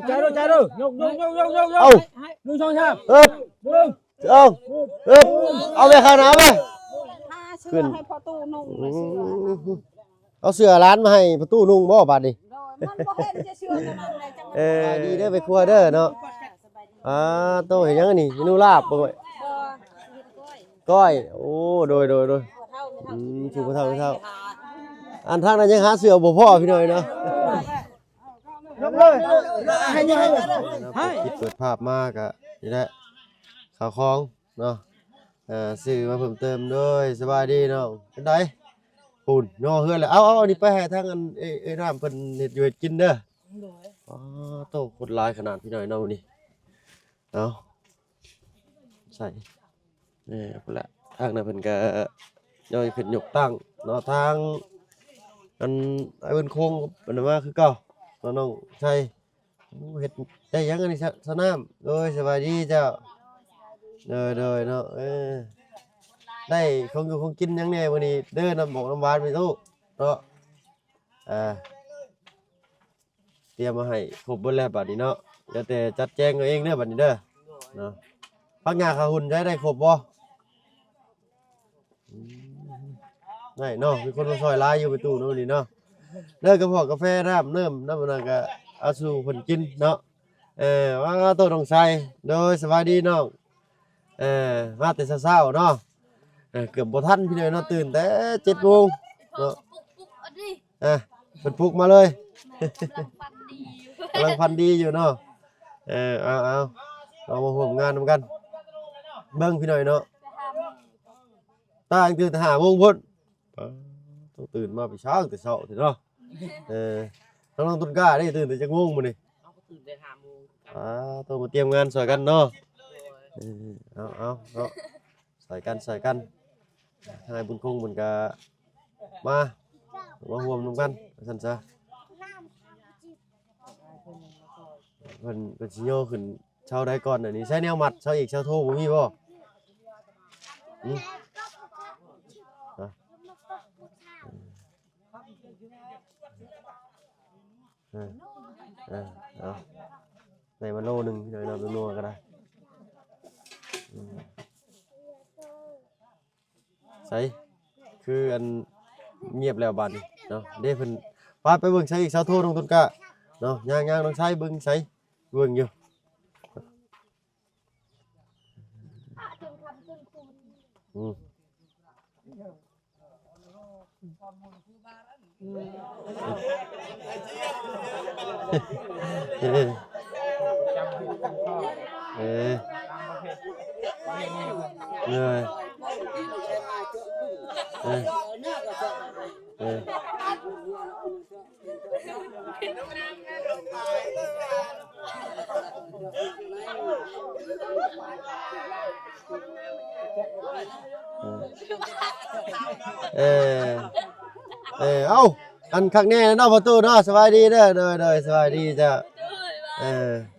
ໃຈເດີ ໃຈເດີ ຍົກ ຍົກ ຍົກ ຍົກ ຍົກ ເອົ້າ ໜຶ່ງ ສອງ ສາມ ເອີບ ໜຶ່ງ ເອົ້າ ເອີບ ເອົາໄປຂ້າງໜ້າໄປ ພາເສື້ອໃຫ້ພໍ່ຕູ້ນຸ່ງ ອືມ ເອົາເສື້ອຫຼານມາໃຫ້ພໍ່ຕູ້ນຸ່ງບໍ່ບາດນີ້ ໂດຍ ມັນບໍ່ເຫັນຈະເສື້ອຕົວນັ້ນແຫຼະ ຈັງ ເອີ ສະບາຍດີເດີແມ່ຄົວເດີເນາະ ອ່າ ໂຕເຮັດຫຍັງອັນນີ້ ເມນູລາບບໍ່ ບໍ່ ກ້ອຍ ໂອ້ ໂດຍ ໂດຍ ໂດຍ ອືມ ສູ່ພໍ່ເຖົ້າ ແມ່ເຖົ້າ ອັນທາງນັ້ນຍັງຫາເສື້ອບໍ່ພໍພີ່ນ້ອງເນາະ ເນາະ ເປີດຄລິບເປີດພາບມາກະນີ້ແຫຼະ ເຂົ້າຂອງເນາະ ເອີ ຊື້ມາເພີ່ມເຕີມ ໂດຍ ສະບາຍດີນ້ອງ ເປັນໃດ ພຸ້ນ ຍໍເຮືອນແລ້ວ ເອົາ ເອົາ ອັນນີ້ໄປໃຫ້ທາງອັນ ເອີ ເອີ ນ້ຳເພິ່ນເຮັດຢູ່ເຮັດກິນເດີ ໂດຍ ອໍ ໂຕ ຄົນຫຼາຍຂະໜາດພີ່ນ້ອງເນາະມື້ນີ້ ເອົາ ໃສ່ ເອີ ພຸ້ນລະ ທາງນັ້ນເພິ່ນກະຍ້ອຍຂຶ້ນຍົກຕັ້ງເນາະ ທາງ ອັນ ອ້າຍບຸນຄົງເພິ່ນມາຄືເກົ່າເນາະ ນ້ອງໄຊ ໂອ້ ເຮັດໄດ້ຫຍັງອັນນີ້ ສະ ສະນ້ຳ ໂດຍ ສະບາຍດີເຈົ້າ ໂດຍ ໂດຍເນາະ ເອີ ໄດ້ຂອງຢູ່ຂອງກິນຫຍັງແດ່ມື້ນີ້ເດີ ນ້ຳບອກນ້ຳຫວານແມ່ຕູ້ເນາະ ອ່າ ຕຽມມາໃຫ້ຄົບເບິດແລ້ວບາດນີ້ເນາະ ແລ້ວແຕ່ຈັດແຈງເອົາເອງເດີບາດນີ້ເດີເນາະ ຜັກຫຍ້າຂາຫຸ່ນໃຊ້ໄດ້ຄົບບໍ່? ອືມ ໄດ້ເນາະ ມີຄົນມາຊ່ອຍຫຼາຍຢູ່ປະຕູເນາະມື້ນີ້ເນາະ ເດີ ກະເພາະກາແຟ ນ້ຳ ເນີມ ນ້ຳອັນນັ້ນກະເອົາສູ່ເພິ່ນກິນເນາະ ເອີ ວ່າໂຕ ນ້ອງໄຊ ໂດຍ ສະບາຍດີນ້ອງ ເອີ ມາແຕ່ເຊົ້າໆເນາະ ເອີ ເກືອບບໍ່ທັນພີ່ນ້ອງເນາະ ຕື່ນແຕ່ເຈັດໂມງເນາະ ອ່າ ເພິ່ນປຸກມາເລີຍ ກຳລັງຝັນດີຢູ່ເນາະ ເອີ ເອົາໆ ເຮົາມາຮ່ວມງານນຳກັນ ເບິ່ງພີ່ນ້ອງເນາະ ຕ່າງຕື່ນແຕ່ຫ້າໂມງພຸ້ນ ປ້າ ຕ້ອງຕື່ນມາໄປຊ້າງແຕ່ເຊົ້າແທ້ເນາະ ເອີ ນ້ອງໆ ຕົ້ນກ້າເດ້ ຕື່ນແຕ່ຈັກໂມງມື້ນີ້? ເຮົາກະຕື່ນແຕ່ຫ້າໂມງ ອ່າ ຕ້ອງມາຕຽມງານຊ່ອຍກັນເນາະ ເອີ ເອົາໆ ເນາະ ຊ່ອຍກັນ ຊ່ອຍກັນ ທາງອ້າຍບຸນຄົງເພິ່ນກະມາ ມາຮ່ວມນຳກັນ ວ່າຊັ້ນຊະ ເພິ່ນ ເພິ່ນຊິຍໍຂຶ້ນເສົາໃດກ່ອນອັນນີ້ ໃຊ້ແນວມັດເສົາເອກເສົາໂທບໍ່ມີບໍ່? ຫື? ຮະ? ເອີ ເອີ ເອົາ ໄດ້ມາໂລໜຶ່ງ ພີ່ນ້ອງເນາະ ຕົວນົວກະໄດ້ ອືມ ໃສ ຄືອັນ ງຽບແລ້ວບາດນີ້ເນາະ ເດ້ ເພິ່ນ ໄປ ໄປເບິ່ງໃສອີກ ສາວໂທ ນ້ອງຕົ້ນກ້າເນາະ ຍ່າງໆ ນ້ອງຊາຍເບິ່ງໃສ ເບິ່ງຢູ່ ອືມ ເອີ ເອີ ເອີ ເອີ ເອີ ເອີ ເອົ້າ ອັນຄັກແນ່ເນາະ ພໍ່ຕູ້ເນາະ ສະບາຍດີເດີ ໂດຍ ໂດຍ ສະບາຍດີເຈົ້າ ເອີ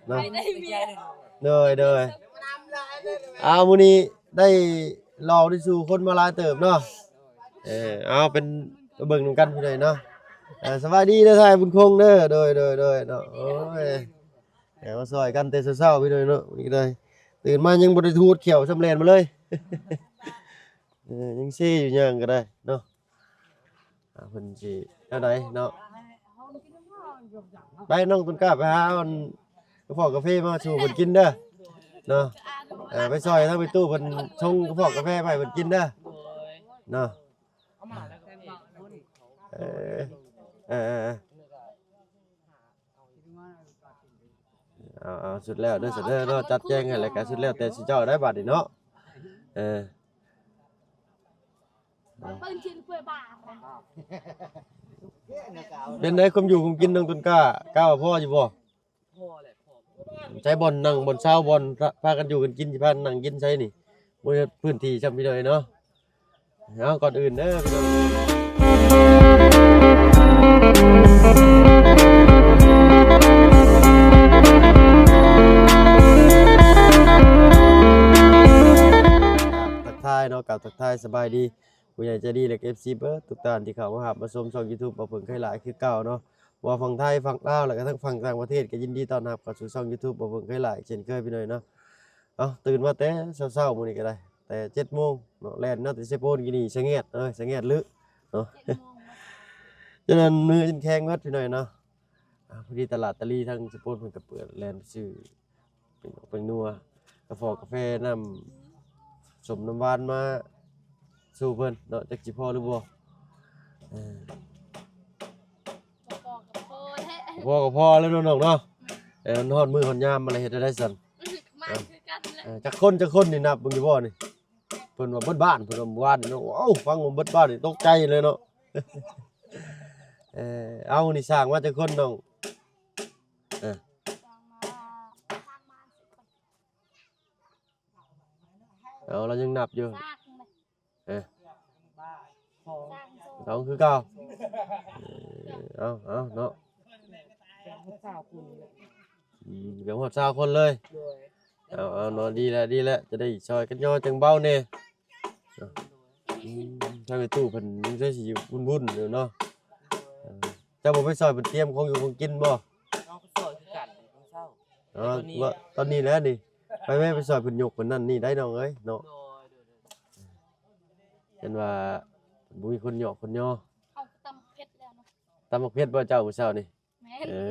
ເນາະ ໂດຍ ໂດຍ ເອົາ ມື້ນີ້ໄດ້ເລົ່າໄດ້ສູ່ຄົນມາຫຼາຍເຕີບເນາະ ເອີ ເອົາ ເປັນ ໄປເບິ່ງນຳກັນພີ່ນ້ອງເນາະ ເອີ ສະບາຍດີເດີ ທ້າຍບຸນຄົງເດີ ໂດຍ ໂດຍ ໂດຍ ເນາະ ໂອ້ຍ ເອົາ ມາຊ່ອຍກັນແຕ່ເຊົ້າໆ ພີ່ນ້ອງເນາະ ນີ້ກະໄດ້ ຕື່ນມາຍັງບໍ່ໄດ້ທູດແຂ້ວຊ້ຳ ແລ່ນມາເລີຍ ເອີ ຍັງເຊຢູ່ ຍ່າງກະໄດ້ເນາະ ອ່າ ເພິ່ນຊິແນວໃດເນາະ ໄປ ນ້ອງຕົ້ນກ້າ ໄປຫາອັນກະເພາະກາເຟມາສູ່ເພິ່ນກິນເດີ ເນາະ ເອີ ໄປຊ່ອຍທາງແມ່ຕູ້ເພິ່ນຊົງກະເພາະກາເຟມາໃຫ້ເພິ່ນກິນເດີ ເນາະ ເອີ ເອີ ເອີ ເອີ ເອົາ ເອົາ ສຸດແລ້ວເດີ ສຸດແລ້ວເນາະ ຈັດແຈງໃຫ້ແລ້ວກະສຸດແລ້ວແຕ່ຊິເຈົ້າໄດ໋ບາດນີ້ເນາະ ເອີ ເປັນໃດຄວາມຢູ່ຄວາມກິນ ນ້ອງຕົ້ນກ້າ ກ້າວ່າພໍຢູ່ບໍ່? ໃຊ້ບ່ອນນັ່ງ ບ່ອນເຊົາ ບ່ອນພາກັນຢູ່ກັນກິນ ຊິພາກັນນັ່ງກິນໃສນີ້ ບໍ່ມີພື້ນທີ່ຊ້ຳ ພີ່ນ້ອງເອີຍເນາະ ເອົາ ກ່ອນອື່ນເດີພີ່ນ້ອງ ທັກທາຍເນາະ ກາບທັກທາຍສະບາຍດີ ຜູ້ໃຫຍ່ໃຈດີ ແລະ ເອັຟຊີ ເບິດທຸກທ່ານທີ່ເຂົ້າມາຮັບມາຊົມຊ່ອງຢູທູບ ບ່າວເຜິ້ງໄຄຫຼາຍຄືເກົ່າເນາະ ບໍ່ວ່າຝັ່ງໄທ ຝັ່ງລາວ ແລ້ວກໍທັງຝັ່ງຕ່າງປະເທດ ກໍຍິນດີຕ້ອນຮັບເຂົ້າສູ່ຊ່ອງ YouTube ບໍ່ເບິ່ງເຄີຍຫຼາຍເຊັ່ນເຄີຍ ພີ່ນ້ອງເນາະ. ເອົ້າ ຕື່ນມາແຕ່ເຊົ້າໆມື້ນີ້ກໍໄດ້ ແຕ່ເຈັດໂມງເນາະ ແລ່ນເນາະ ແຕ່ເຊໂປນກີ້ນີ້ສະແງດເອີຍ ສະແງດລຶເນາະ ເຈັດໂມງ ຈະນັ້ນມືຈົນແຂງເບິດ ພີ່ນ້ອງເນາະ. ອາ ພໍດີຕະຫຼາດຕາລີທາງສະໂປນເພິ່ນກໍເປີດ ແລ່ນໄປຊື້ ແປ້ງນອກແປ້ງນົວ ກາຟອກາແຟ ນ້ຳສົ້ມນ້ຳຫວານມາສູ່ເພິ່ນເນາະ ຈັກຊິພໍຫຼືບໍ່. ເອີ ພໍກໍພໍແທ້ ພໍກໍພໍແລ້ວເນາະນ້ອງເນາະ. ເອີ ມັນຮອດມື້ຮອດຍາມມາແລ້ວ ເຮັດແນວໃດຊັ້ນ? ມາຄືກັນແຫຼະ. ເອີ ຈັກຄົນ ຈັກຄົນນີ້ ນັບເບິ່ງຢູ່ບໍ່ນີ້? ເພິ່ນວ່າເບິດບ້ານ ເພິ່ນວ່າມື້ວານນີ້ເນາະ. ເອົ້າ ຟັງວ່າເບິດບ້ານນີ້ຕົກໃຈເລີຍເນາະ. ເອີ ເອົາ ນີ້ສ້າງມາຈັກຄົນນ້ອງ? ເອີ ເອົາ ລາວຍັງນັບຢູ່. ເອີ ສອງຄືເກົ່າ. ເອີ ເອົາ ເອົາເນາະ ອືມ ເກືອບຮອດຊາວຄົນເລີຍ. ເອົາ ເອົາເນາະ ດີແລ້ວ ດີແລ້ວ ຈະໄດ້ຊ່ອຍກັນຍໍຈັ່ງເບົາແດ່. ອືມ ທາງໄອ້ຕູ້ເພິ່ນຍັງໃຊ້ຊິວຸ່ນໆຢູ່ເນາະ. ເຈົ້າບໍ່ໄປຊ່ອຍເພິ່ນຕຽມຂອງຢູ່ຂອງກິນບໍ່? ເຮົາກໍຊ່ອຍຄືກັນ ຕອນເຊົ້າ. ອໍ ຕອນນີ້ແຫຼະນີ້ ໄປແມ່ໄປຊ່ອຍເພິ່ນຍົກເພິ່ນນັ້ນນີ້ໄດ້ນ້ອງເອີຍເນາະ. ໂດຍ ໂດຍ ໂດຍ ເຫັນວ່າບໍ່ມີຄົນເຍາະຄົນຍໍ. ເຮົາຕຳເຜັດແລ້ວເນາະ. ຕຳບັກເຜັດບໍ່ເຈົ້າມື້ເຊົ້ານີ້? ແມ່ນ. ເອີ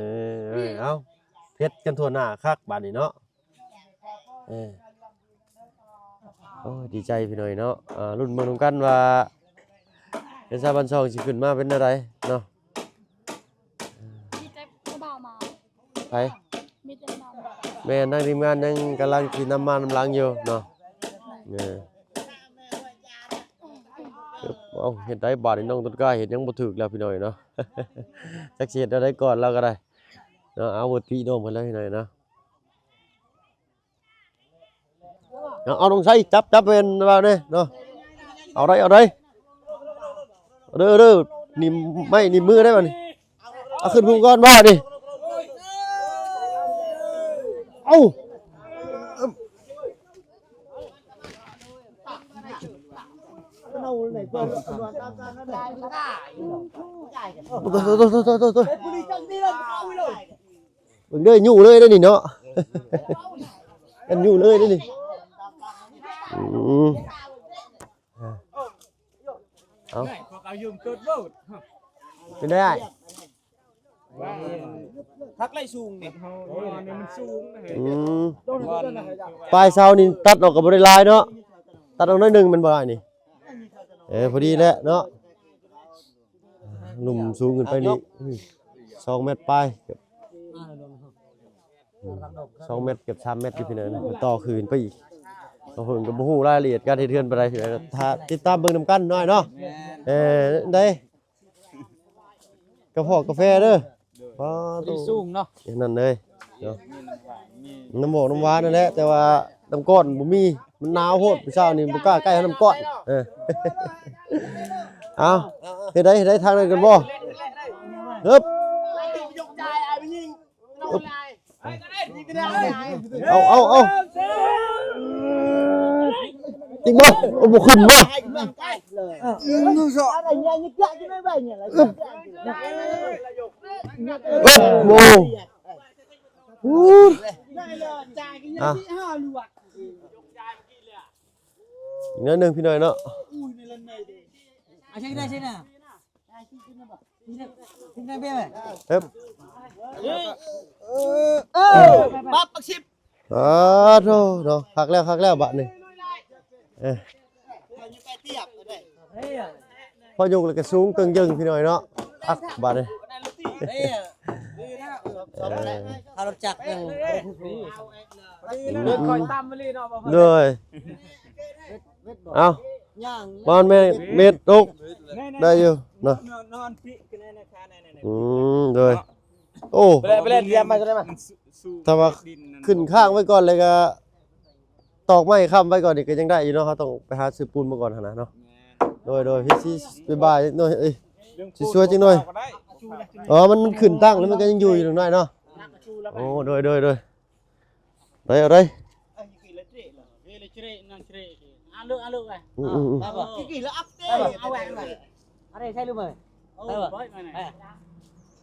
ເອີ ເອົາ ເຜັດກັນທົ່ວໜ້າຄັກບາດນີ້ເນາະ. ເອີ ໂອ້ຍ ດີໃຈພີ່ນ້ອງເນາະ. ເອີ ລຸ້ນເບິ່ງນຳກັນວ່າເຮືອນຊາວບ້ານຊ່ອງຊິຂຶ້ນມາເປັນແນວໃດເນາະ. ມີແຕ່ຜູ້ບ່າວມາ. ໃຜ? ມີແຕ່ຜູ້ບ່າວມາ. ແມ່ນ ທາງທີມງານຍັງກຳລັງຊິນຳມານຳຫຼັງຢູ່ເນາະ. ເອີ ເອົ້າ ເຮັດໄດ້ບາດນີ້ ນ້ອງຕົ້ນກ້າເຮັດຫຍັງບໍ່ຖືກແລ້ວພີ່ນ້ອງເນາະ. ຈັກຊິເຮັດແນວໃດກ່ອນລາວກໍໄດ້ເນາະ. ເອົາ ເບິດພີ່ນ້ອງເພິ່ນແລ້ວພີ່ນ້ອງເນາະ. ເອົາ ເອົາ ນ້ອງໄຊ ຈັບ ຈັບແມ່ນວ່າແດ່ເນາະ. ເອົາໄດ້ ເອົາໄດ້ ເດີ ເດີ ໜີບໄມ້ໜີບມືໄດ້ບາດນີ້. ເອົາຂຶ້ນພູກ່ອນບາດນີ້. ເອົາ ໂອ້ ໂອ້ ໂອ້ ໂອ້ ໂອ້ ເບິ່ງເດີ ຍູ້ເລີຍເດ້ນີ້ເນາະ. ອັນຍູ້ເລີຍເດ້ນີ້. ອືມ ເອົາ ເປັນໄດອ້າຍ? ຜັກໄລ່ສູງນີ້ ນີ້ມັນສູງ. ອືມ ປາຍເສົານີ້ຕັດອອກກໍບໍ່ໄດ້ຫຼາຍເນາະ, ຕັດອອກໜ້ອຍໜຶ່ງແມ່ນບໍ່ອ້າຍນີ້? ເອີ ພໍດີແຫຼະເນາະ. ລຸ່ມສູງຂຶ້ນໄປນີ້ ອືມ ສອງແມັດປາຍ ສອງແມັດ ເກືອບສາມແມັດຢູ່ພີ່ນ້ອງ. ຕໍ່ຄືນໄປອີກ ເຮົາເພິ່ນກໍບໍ່ຮູ້ລາຍລະອຽດການເຮັດເຮືອນປານໃດ ຖ້າຕິດຕາມເບິ່ງນຳກັນໜ້ອຍເນາະ. ແມ່ນ ເອີ ໄດ້ ກາຟອກກາແຟເດີ. ໂດຍ ປ້າ ທີ່ສູງເນາະ ນັ້ນເລີຍເນາະ. ມີນ້ຳຫວານ ມີນ້ຳໝອກນ້ຳຫວານນັ້ນແຫຼະ ແຕ່ວ່ານ້ຳກ້ອນບໍ່ມີ ມັນໜາວໂພດ. ມື້ເຊົ້ານີ້ບໍ່ກ້າໃກ້ນ້ຳກ້ອນ. ເອີ ເອົາ ເຮັດໄດ້ ເຮັດໄດ້ທາງນັ້ນກັນບໍ່? ຮຶບ ເອົາ ເອົາ ເອົາ ຈິງບໍ່? ໂອ້ ບໍ່ຂຶ້ນບໍ່? ເອີ ໂອ້ ອ່ະ ອີກໜ້ອຍໜຶ່ງພີ່ນ້ອງເນາະ. ຮຶບ ປັບປັກສິບ. ອ້າໂທເນາະ ຄັກແລ້ວ ຄັກແລ້ວບາດນີ້. ເອີ ພໍຍົກແລ້ວກໍສູງເຕີງເຢິງພີ່ນ້ອງເນາະ. ຄັກບາດນີ້. ເອີ ເອົາລົດຈັກຍັງ ອືມ ໂດຍ ເອົາ ປະມານແມ່ນເມັດຕົກ ໄດ້ຢູ່ເນາະ. ອືມ ໂດຍ. ໂອ້ ໄປເລີຍ ໄປເລີຍ ຕຽມມາ ຕຽມມາ. ຖ້າວ່າຂຶ້ນຄ້າງໄວ້ກ່ອນ ແລ້ວກໍຕອກໄມ້ຄ້ຳໄວ້ກ່ອນນີ້ ກໍຍັງໄດ້ຢູ່ເນາະ. ເຮົາຕ້ອງໄປຫາຊື້ປູນມາກ່ອນຫັ້ນນະເນາະ. ໂດຍ ໂດຍ ຊິ ຊິບາຍໆ ເອີຍ ຊິຊ່ວຍຈັກໜ້ອຍ. ອໍ ມັນ ມັນຂຶ້ນຕັ້ງແລ້ວ ມັນກໍຍັງຢູ່ຢູ່ໜ້ອຍເນາະ. ໂອ້ ໂດຍ ໂດຍ ໂດຍ. ໄດ້ ເອົາໄດ້ ອືມ ອືມ ອືມ.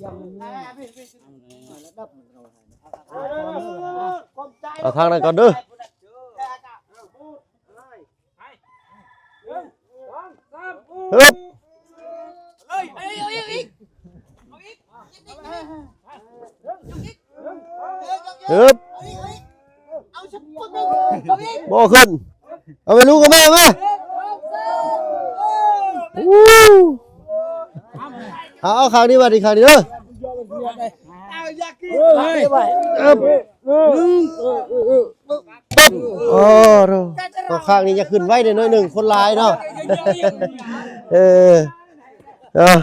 ເອົາທາງນັ້ນກ່ອນເດີ. ຮຶບ ຮຶບ ບໍ່ຂຶ້ນ. ເອົາໄປ ລຸງ ເອົາມາ ເອົາມາ. ອູ້ ເອົາ ເອົາຂ້າງນີ້ ບາດນີ້ຂ້າງນີ້ເດີ. ເອີ ປຶບ ໂອ້ ໂທ້ ເອົາ ຂ້າງນີ້ຢາກຂຶ້ນໄວແດ່ໜ້ອຍໜຶ່ງ ຄົນຫຼາຍເນາະ. ເອີ ເອົາ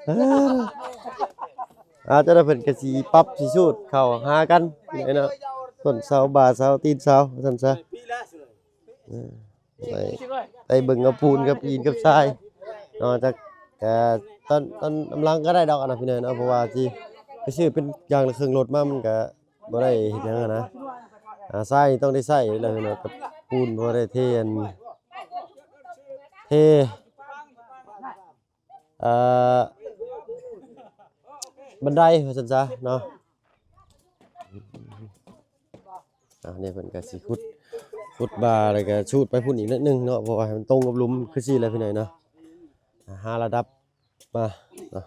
ເອີ ອາ ເຈົ້າໜ້າເພິ່ນກະຊິປັບຊິສູດເຂົ້າຫາກັນເນາະ ຕົ້ນເສົາ ບ່າເສົາ ຕີນເສົາ ວ່າຊັ້ນຊະ. ເອີ ໄດ້ ໄດ້ເບິ່ງເອົາປູນກັບຫີນກັບຊາຍເນາະ ຈາກ ເອີ ຕອນ ຕອນນຳຫຼັງກໍໄດ້ດອກນະ ພີ່ນ້ອງເນາະ ເພາະວ່າຊິໄປຊື້ເປັນຢ່າງລະເຄິ່ງລົດມາ ມັນກະບໍ່ໄດ້ເຮັດຫຍັງຫັ້ນນະ. ອາ ຊາຍນີ້ຕ້ອງໄດ້ໃຊ້ແລ້ວເນາະ ກັບປູນ ເພາະວ່າໄດ້ເທອັນ ເທ ເອີ ບັນໄດວ່າຊັ້ນຊະເນາະ. ອາ ນີ້ເພິ່ນກະຊິຂຸດ ຂຸດບ່າ ແລ້ວກະສູດໄປພຸ້ນອີກໜ້ອຍໜຶ່ງເນາະ ເພາະວ່າໃຫ້ມັນຕົງກັບຫຼຸມຄືຊີ້ແຫຼະ ພີ່ນ້ອງເນາະ. ຫາລະດັບມາເນາະ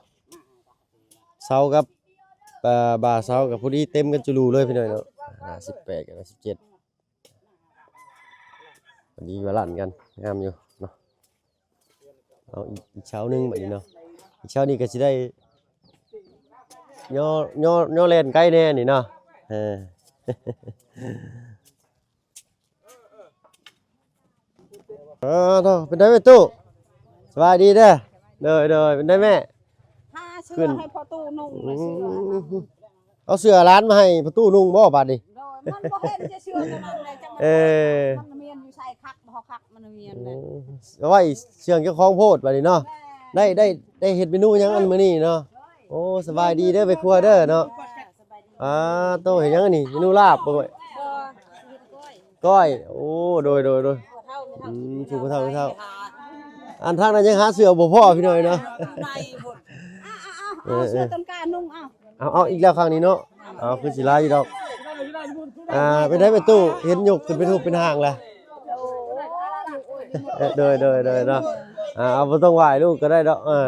ເສົາກັບ ເອີ ບ່າເສົາກະພໍດີເຕັມກັນຈຸລູເລີຍ ພີ່ນ້ອງເນາະ. ຫ້າສິບແປດກັບຫ້າສິບເຈັດ ພໍດີບາລານກັນ ງາມຢູ່ເນາະ. ເອົາອີກ ອີກເສົາໜຶ່ງບາດນີ້ເນາະ ອີກເສົານີ້ກະຊິໄດ້ຍໍ ຍໍ ຍໍແລ່ນໄກແດ່ນີ້ເນາະ. ເອີ ເອີ ເປັນໃດແມ່ຕູ້? ສະບາຍດີເດີ. ໂດຍ ໂດຍ ເປັນໃດແມ່? ຫາເສື້ອໃຫ້ພໍ່ຕູ້ນຸ່ງ ອືມ ເສື້ອ ເອົາເສື້ອຫຼານມາໃຫ້ພໍ່ຕູ້ນຸ່ງບໍ່ບາດນີ້? ໂດຍ ມັນບໍ່ເຫັນຈະເສື້ອຕົວນັ້ນແຫຼະ ຈັກມັນ ເອີ ມັນມຽນຢູ່ໃສຄັກບໍ່ຄັກ ມັນມຽນແຫຼະ ອືມ ເອົາໄວ້ເຊື່ອງເຈົ້າຂອງໂພດບາດນີ້ເນາະ. ແມ່ນ ໄດ້ ໄດ້ ໄດ້ເຮັດເມນູຫຍັງອັນມື້ນີ້ເນາະ? ໂດຍ ໂອ້ ສະບາຍດີເດີແມ່ຄົວເດີເນາະ. ອ່າ ໂຕເຮັດຫຍັງອັນນີ້? ເມນູລາບບໍ່? ບໍ່ ກ້ອຍ ໂອ້ ໂດຍ ໂດຍ ໂດຍ ອືມ ສູ່ຜູ້ເຖົ້າ ຜູ້ເຖົ້າ ອັນທາງນັ້ນຍັງຫາເສື້ອບໍ່ພໍພີ່ນ້ອງເນາະ. ເອົາ ເອົາ ເອົາ ເອົາເສື້ອຕົ້ນກ້ານຸ່ງ ເອົາ ເອົາ ເອົາອີກແລ້ວຄັ້ງນີ້ເນາະ. ເອົາ ຄືຊິຫຼາຍຢູ່ດອກ. ອ່າ ເປັນໃດແມ່ຕູ້ ເຫັນຍົກຂຶ້ນເປັນຮູບເປັນຮ່າງລະ? ໂດຍ ໂດຍ ໂດຍເນາະ. ອ່າ ເອົາ ບໍ່ຕ້ອງໄຫວ້ລູກກໍໄດ້ດອກ ເອີ.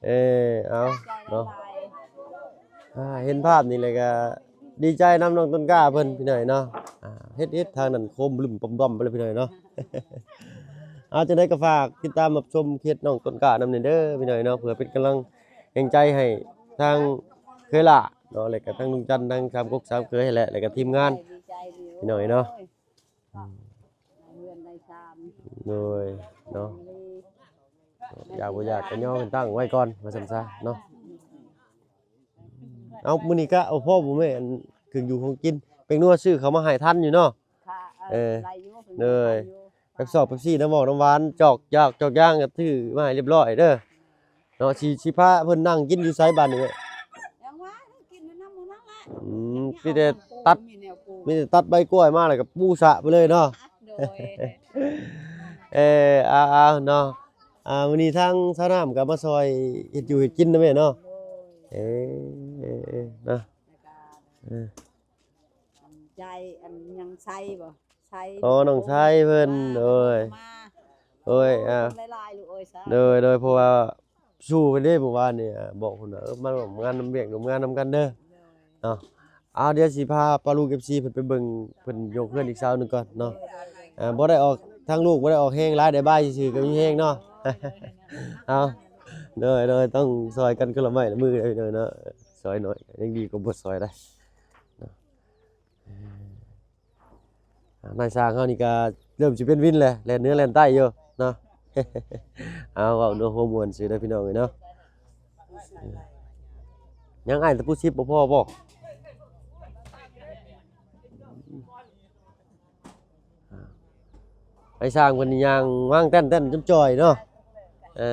ເອີ ເອົາເນາະ ອ່າ ເຫັນພາບນີ້ແລ້ວກະດີໃຈນຳນ້ອງຕົ້ນກ້າເພິ່ນພີ່ນ້ອງເນາະ. ອ່າ ເຮັດ ເຮັດທາງນັ້ນໂຄມບຶມບອມບອມໄປເລີຍພີ່ນ້ອງເນາະ. ເອົາ ຈັ່ງໃດກໍຝາກຕິດຕາມຮັບຊົມເພຈນ້ອງຕົ້ນກ້ານຳແດ່ເດີພີ່ນ້ອງເນາະ ເພື່ອເປັນກຳລັງແຮງໃຈໃຫ້ທາງເຄີຍຫຼ້າເນາະ ແລ້ວກະທາງລຸງຈັນ ທາງສາມກົກສາມເຄີຍຫັ້ນແຫຼະ ແລ້ວກະທີມງານ ດີໃຈ ພີ່ນ້ອງເນາະ. ອືມ ເຮືອນໄດ້ຊານ ໂດຍເນາະ. ຢາກບໍ່ຢາກກໍຍໍເພິ່ນຕັ້ງໄວ້ກ່ອນວ່າຊັ້ນຊະເນາະ. ເອົາ ມື້ນີ້ກະເອົາພໍບໍ່ແມ່ ອັນເຄື່ອງຢູ່ຂອງກິນ ແປ້ງນົວຊື້ເຂົ້າມາໃຫ້ທັນຢູ່ເນາະ. ເອີ ເອີ ໄດ້ຢູ່ ໂດຍ ເປັບຊອກເປັບຊີ ນ້ຳໝອກນ້ຳຫວານ ຈອກຢາກຈອກຢາງກໍຊື້ມາໃຫ້ຮຽບຮ້ອຍເດີ. ເນາະ ຊິ ຊິພາເພິ່ນນັ່ງກິນຢູ່ໃສບາດນີ້? ຍັງວ່າກິນນຳໝູ່ນັ້ນແຫຼະ. ອືມ ມີແຕ່ຕັດ ມີແນວປູ ມີແຕ່ຕັດໃບກ້ວຍມາແລ້ວກໍປູສະໄປເລີຍເນາະ. ໂດຍ ເອີ ເອົາໆ ເນາະ. ອ່າ ມື້ນີ້ທາງສາວນ້ຳກໍມາຊ່ອຍເຮັດຢູ່ເຮັດກິນນະແມ່ເນາະ. ໂດຍ ເອີ ເນາະ ເອີ ໃຈ ອັນຍັງໃສບໍ່? ໃສ ອໍ ນ້ອງຊາຍເພິ່ນ ໂດຍ ມາ ໂດຍ ອ່າ ຫຼາຍໆ ລູກເອີຍ ສາ ໂດຍ ໂດຍ ເພາະວ່າສູ້ເພິ່ນເດ້ ມື້ວານນີ້ ອ່າ ບອກເພິ່ນວ່າ ເອີ ມາຮ່ວມງານນຳວຽກຮ່ວມງານນຳກັນເດີ ໂດຍ ເນາະ. ເອົາ ດຽວຊິພາປ້າລຸງ ເອັຟຊີ ເພິ່ນໄປເບິ່ງ ເພິ່ນຍົກເຮືອນອີກເສົາໜຶ່ງກ່ອນເນາະ. ໂດຍ ອ່າ ບໍ່ໄດ້ອອກ ທາງລູກບໍ່ໄດ້ອອກແຮງຫຼາຍ ໄດ້ບາຍຊື່ໆ ກໍມີແຮງເນາະ. ເອົາ ໂດຍ ໂດຍ ຕ້ອງຊ່ອຍກັນຄົນລະໄມ້ລະມືເດີ ໂດຍເນາະ ຊ່ອຍໜ້ອຍຍັງດີກວ່າບໍ່ຊ່ອຍໄດ້. ນາຍຊ່າງເຮົານີ້ກະເລີ່ມຊິເປັນວິນແຫຼະ ແລ່ນເໜືອແລ່ນໃຕ້ຢູ່ເນາະ. ເອົາ ເວົ້າເນາະ ຫົວມ່ວນຊື່ເດີພີ່ນ້ອງເອີຍເນາະ. ຍັງອ້າຍຕະປູຊິບບໍ່ພໍບໍ່? ນາຍຊ່າງເພິ່ນຍ່າງວາງແຕ່ນໆ ຈ່ອຍເນາະ. ເອີ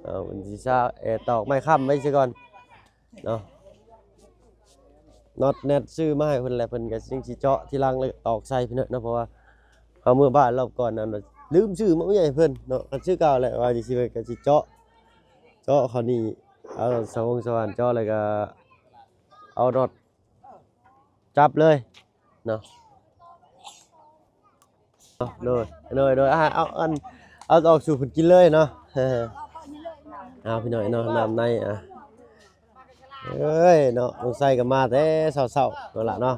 ເອົາ ເພິ່ນຊິຊາ ເອີ ຕອກໄມ້ຄ້ຳໄວ້ຊະກ່ອນເນາະ. ນັອດແນັດຊື້ມາໃຫ້ເພິ່ນແຫຼະ ເພິ່ນກໍຍັງຊິເຈາະທີຫຼັງ ແລ້ວຕອກໃສ່ພີ່ນ້ອງເນາະ ເພາະວ່າ ເອົາເມືອບ້ານລອບກ່ອນນັ້ນ ລືມຊື້ໝາກເອື້ອຍໃຫ້ເພິ່ນເນາະ. ຄັນຊື້ເກົ່າແຫຼະວ່າຊິໄປ ກະຊິເຈາະ ເຈາະເຂົ້ານີ້ ເອົາສະຫວ່າງສະຫວ່ານເຈາະ ແລ້ວກະເອົານັອດຈັບເລີຍເນາະ. ໂດຍ ໂດຍ ໂດຍ ອ່າ ເອົາ ອັນ ເອົາອອກສູ່ເພິ່ນກິນເລີຍເນາະ. ເອົາ ພີ່ນ້ອງເນາະ ນ້ຳໃນ ອ່າ ເອີຍເນາະ ລຸງໄຊກໍມາແຕ່ເຊົ້າໆ ນັ້ນລະເນາະ.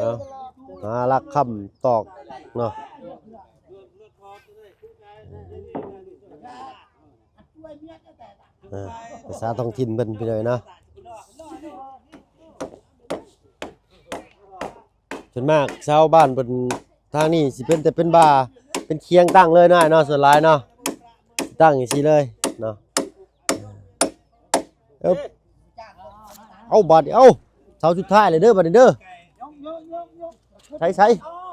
ເອົາ ຫາຫຼັກຄຳຕອກເນາະ. ເອີ ພາສາທ້ອງຖິ່ນເພິ່ນ ພີ່ນ້ອງເນາະ. ສ່ວນມາກຊາວບ້ານເພິ່ນທາງນີ້ຊິເປັນແຕ່ເປັນບ່າ ເປັນຄຽງຕັ້ງເລີຍເນາະ ເນາະ ສ່ວນຫຼາຍເນາະ ຕັ້ງຈັ່ງຊີ້ເລີຍເນາະ. ເອີບ ເອົາ ບາດນີ້ ເອົາ ເສົາສຸດທ້າຍແລ້ວເດີ ບາດນີ້ເດີ. ໃສ ໃສ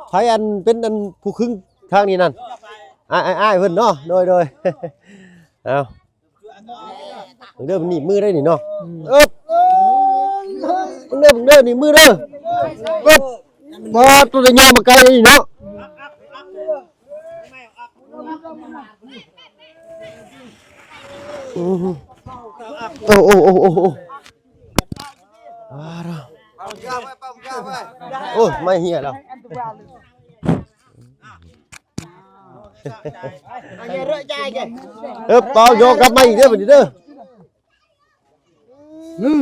ໃຜອັນເປັນອັນຜູ້ຄຶງທາງນີ້ນັ້ນ? ອ້າຍ ອ້າຍ ອ້າຍເພິ່ນເນາະ. ໂດຍ ໂດຍ ເອົາ ເບິ່ງເດີ ມັນໜີບມືໄດ້ນີ້ເນາະ. ອືມ ເອີບ ເບິ່ງເດີ ເບິ່ງເດີ ໜີບມືເດີ. ເອີບ ບໍ່ ຕົວໃຫຍ່ມາໄກນີ້ເນາະ. ອືມ ໂອ້ ໂອ້ ໂອ້ ໂອ້ ໂອ້ ໂອ້ຍ ໄມ້ເຫ່ຍແລ້ວ. ເອີບ ເປົ່າ ໂຍກກັບມາອີກເດີ ບາດນີ້ເດີ. ໜຶ່ງ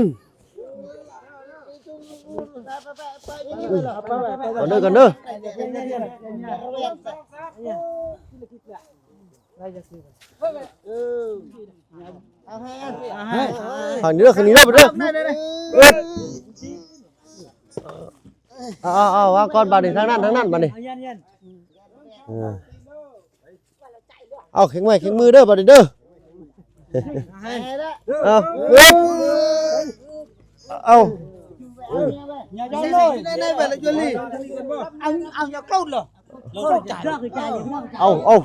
ກ່ອນເດີ ກ່ອນເດີ. ເອົາໃຫ້ ເອົາໃຫ້ ທາງນີ້ເດີ ທາງນີ້ເດີ ເດີ. ເອີບ ເອົາ ເອົາ ເອົາ ວາງກ່ອນບາດນີ້ ທາງນັ້ນ ທາງນັ້ນບາດນີ້. ເອີ ເອົາ ເຄັ່ງໄວ້ເຄັ່ງມືເດີ ບາດນີ້ເດີ. ເອົາ ເອີບ ເອົາ ເອົາ ເອົາ ເອົາ ເອົາ ເອົາ ເອົາ ເອົາ ເອົາ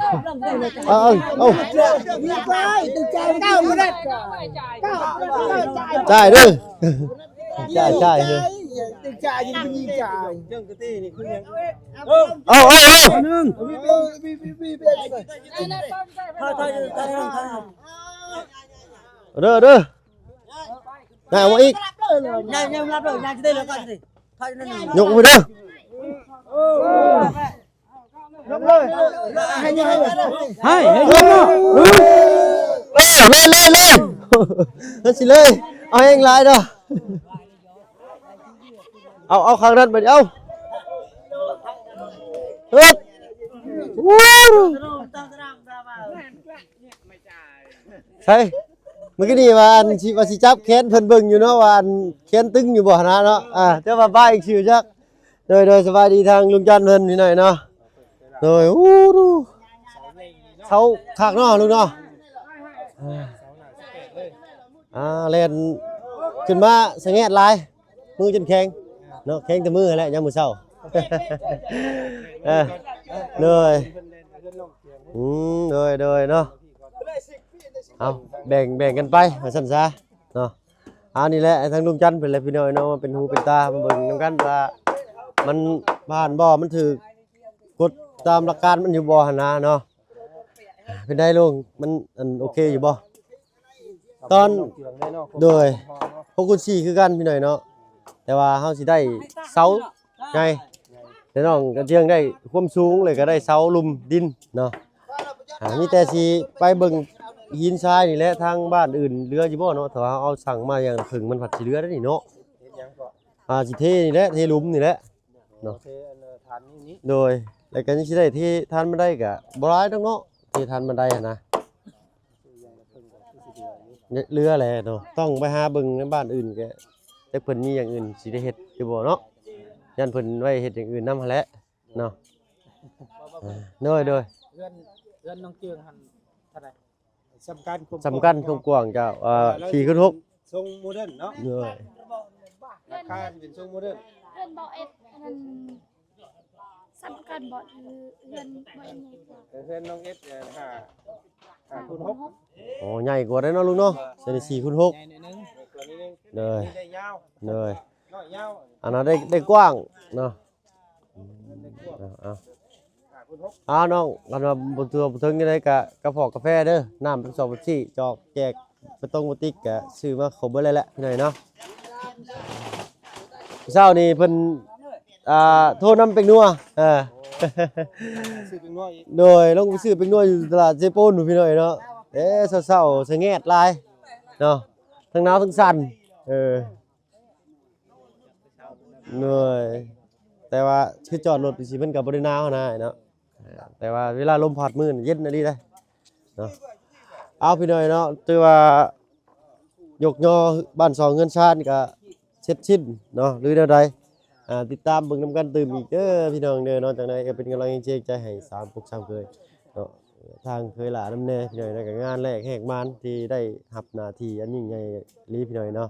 ເອົາ ເອົາ ເອົາ ເອົາ ເອົາ ເອົາ ເອົາ ເອົາ ເອົາ ເອົາ ໜຶ່ງ ເດີ ເດີ ນາຍ ເອົາມາອີກ ຍກອອກໄປເດີ. ໃຫ້ ໃຫ້ ໃຫ້ ເອີ ເລີຍ ເລີຍ ເລີຍ ເລີຍ ເອົາແຮງຫຼາຍເນາະ. ເອົາ ເອົາຂ້າງນັ້ນໄປ ເອົາ ເອີບ ໃສ ມື້ກີ້ນີ້ວ່າອັນຊິ ວ່າຊິຈັບແຂນເພິ່ນເບິ່ງຢູ່ເນາະ ວ່າອັນແຂນຕຶງຢູ່ບໍ່ຫັ້ນນະເນາະ. ອ່າ ແຕ່ວ່າບາຍອີກຊື່ຈັກ ໂດຍ ໂດຍ ສະບາຍດີທາງລຸງຈັນເພິ່ນພີ່ນ້ອງເນາະ. ໂດຍ ໂອ້ ເຊົາຄັກເນາະລຸງເນາະ. ອ່າ ອ່າ ແລ່ນຂຶ້ນມາສະແງດຫຼາຍ ມືຈົນແຂງເນາະ ແຂງແຕ່ມືຫັ້ນແຫຼະຍາມມື້ເຊົ້າ. ເອີ ໂດຍ ອືມ ໂດຍ ໂດຍເນາະ. ເອົາ ແບ່ງ ແບ່ງກັນໄປວ່າຊັ້ນຊະເນາະ. ອັນນີ້ແຫຼະ ທາງລຸງຈັນເພິ່ນແຫຼະພີ່ນ້ອງເນາະ ມາເປັນຫູເປັນຕາ ມາເບິ່ງນຳກັນວ່າມັນຜ່ານບໍ່ ມັນຖືກກົດຕາມຫຼັກການມັນຢູ່ບໍ່ຫັ້ນນະເນາະ. ເປັນໃດລຸງ ມັນ ອັນ ໂອເຄຢູ່ບໍ່? ຕອນ ໂດຍ ຫົກຄູນສີ່ຄືກັນພີ່ນ້ອງເນາະ ແຕ່ວ່າເຮົາຊິໄດ້ເສົາໃຫຍ່ ແລະ ນ້ອງກະຈະໄດ້ຄວາມສູງ ແລະ ກະໄດ້ເສົາລຸ່ມດິນເນາະ. ອ່າ ມີແຕ່ຊິໄປເບິ່ງຫີນຊາຍນີ້ແຫຼະ ທາງບ້ານອື່ນເຫຼືອຢູ່ບໍ່ເນາະ ຖ້າວ່າເຮົາເອົາສັງມາຢ່າງລະເຄິ່ງ ມັນພັດຊິເຫຼືອໄດ໋ນີ້ເນາະ. ອ່າ ຊິເທນີ້ແຫຼະ ເທລຸ່ມນີ້ແຫຼະເນາະ. ໂດຍ ແລ້ວກະຍັງຊິໄດ້ເທທານບັນໄດກະບໍ່ຫຼາຍດອກເນາະ ເທທານບັນໄດຫັ້ນນະ. ເຫຼືອແຫຼະເນາະ ຕ້ອງໄປຫາເບິ່ງໃນບ້ານອື່ນກະ ຈັກເພິ່ນມີຢ່າງອື່ນຊິໄດ້ເຮັດຢູ່ບໍ່ເນາະ ຢ້ານເພິ່ນໄວ້ເຮັດຢ່າງອື່ນນຳຫັ້ນແຫຼະເນາະ. ໂດຍ ໂດຍ ເຮືອນ ເຮືອນນ້ອງເຈື່ອງຫັ້ນເທົ່າໃດ? ສ່ຳກັນຄວາມ ສ່ຳກັນຄວາມກວ້າງເຈົ້າ ເອີ ເອີ ສີ່ຄູນຫົກ ຊົງໂມເດີນເນາະ ໂດຍ ລາຄາທີ່ເປັນຊົງໂມເດີນ ເຮືອນບໍ່ເອັດອັນນັ້ນ ສ່ຳກັນບໍ່ ຫຼືເຮືອນບໍ່ເອັດໃຫຍ່ກວ່າ? ເອີ ເຮືອນນ້ອງເອັດ ເອີ ຫ້າ ຫ້າຄູນຫົກ ໂອ້ ໃຫຍ່ກວ່າເດ້ເນາະລຸງເນາະ ໂຕນີ້ສີ່ຄູນຫົກ ໃຫຍ່ໜ້ອຍໜຶ່ງ ໃຫຍ່ກວ່າໜ້ອຍໜຶ່ງ ໂດຍ ນີ້ໄດ້ຍາວ ໂດຍ ນ້ອຍຍາວ ອັນນັ້ນໄດ້ ໄດ້ກວ້າງເນາະ ເຮືອນໄດ້ກວ້າງ ເອົາ ເອົາ ຫ້າຄູນຫົກ ເອົານ້ອງ ຄັນວ່າບໍ່ເທື່ອບໍ່ເຖິງຈັ່ງໃດກະ ກະເພາະກາແຟເດີ ນ້ຳເປັບຊອງເປັບຊີ ຈອກແຈກ ປະຕົງປະຕິກກະຊື້ມາຄົບເບິດເລີຍແຫຼະພີ່ນ້ອງເນາະ. ເຊົ້ານີ້ເພິ່ນ ອ່າ ໂທນຳແປ້ງນົວ ເອີ ຊື້ແປ້ງນົວອີກ ໂດຍ ລົງໄປຊື້ແປ້ງນົວຢູ່ຕະຫຼາດເຊໂປນພຸ້ນພີ່ນ້ອງເນາະ. ເອີ ເຊົ້າໆ ສະແງດຫຼາຍເນາະ ທັງໜາວທັງສັ່ນ ເອີ ໂດຍ ແຕ່ວ່າຄືຈອດລົດຈັ່ງຊີ້ມັນກໍບໍ່ໄດ້ໜາວຫັ້ນນະເນາະ ແຕ່ວ່າເວລາລົມພັດມື້ນີ້ເຢັນອີ່ຫຼີເດ້ເນາະ. ເອົາ ພີ່ນ້ອງເນາະ ຖືວ່າຍົກຍໍບ້ານຊ່ອງເຮືອນຊານກໍເສັດສິ້ນເນາະ ຫຼືແນວໃດ ອ່າ ຕິດຕາມເບິ່ງນຳກັນຕື່ມອີກເດີພີ່ນ້ອງເດີເນາະ. ຈັ່ງໃດກໍເປັນກຳລັງແຮງໃຈໃຫ້ສາມປົກສາມເຄີຍເນາະ ທາງເຄີຍຫຼ້ານຳແດ່ພີ່ນ້ອງເນາະ ກໍງານແລກແຮກມານທີ່ໄດ້ຮັບໜ້າທີ່ອັນຍິ່ງໃຫຍ່ອີ່ຫຼີພີ່ນ້ອງເນາະ.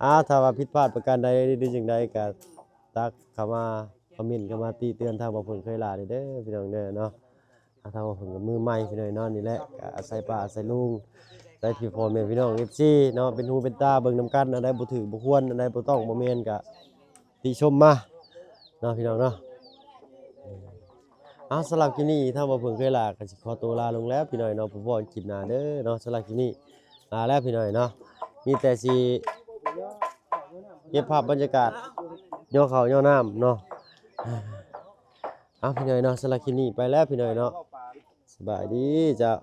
ອ່າ ຖ້າວ່າຜິດພາດປະການໃດ ຫຼືຈັ່ງໃດກໍ ທັກເຂົ້າມາ ຄອມເມັນເຂົ້າມາຕິເຕືອນທາງບ່າວເພິ່ງເຄີຍຫຼ້າເດີພີ່ນ້ອງເດີເນາະ. ອ່າ ທາງບ່າວເພິ່ງກໍມືໃໝ່ພີ່ນ້ອງເນາະ ນີ້ແຫຼະ ກໍອາໄສປ້າອາໄສລຸງ ອາໄສພີ່ພໍ່ແມ່ພີ່ນ້ອງ ເອັຟຊີ ເນາະ ເປັນຫູເປັນຕາເບິ່ງນຳກັນ ອັນໃດບໍ່ຖືກບໍ່ຄວນ ອັນໃດບໍ່ຕ້ອງບໍ່ແມ່ນກໍຕິຊົມມາເນາະ ພີ່ນ້ອງເນາະ. ເອົາ ສຳລັບຄລິບນີ້ທາງບ່າວເພິ່ງເຄີຍຫຼ້າກໍຊິຂໍຕົວລາລົງແລ້ວພີ່ນ້ອງເນາະ ພົບກັນຄລິບໜ້າເດີເນາະ. ສຳລັບຄລິບນີ້ລາແລ້ວພີ່ນ້ອງເນາະ ມີແຕ່ຊິ ເກັບພາບບັນຍາກາດ ຍໍເຂົ້າຍໍນ້ຳເນາະ. ເອົາ ພີ່ນ້ອງເນາະ ສຳລັບຄລິບນີ້ໄປແລ້ວພີ່ນ້ອງເນາະ ສະບາຍດີເຈົ້າ.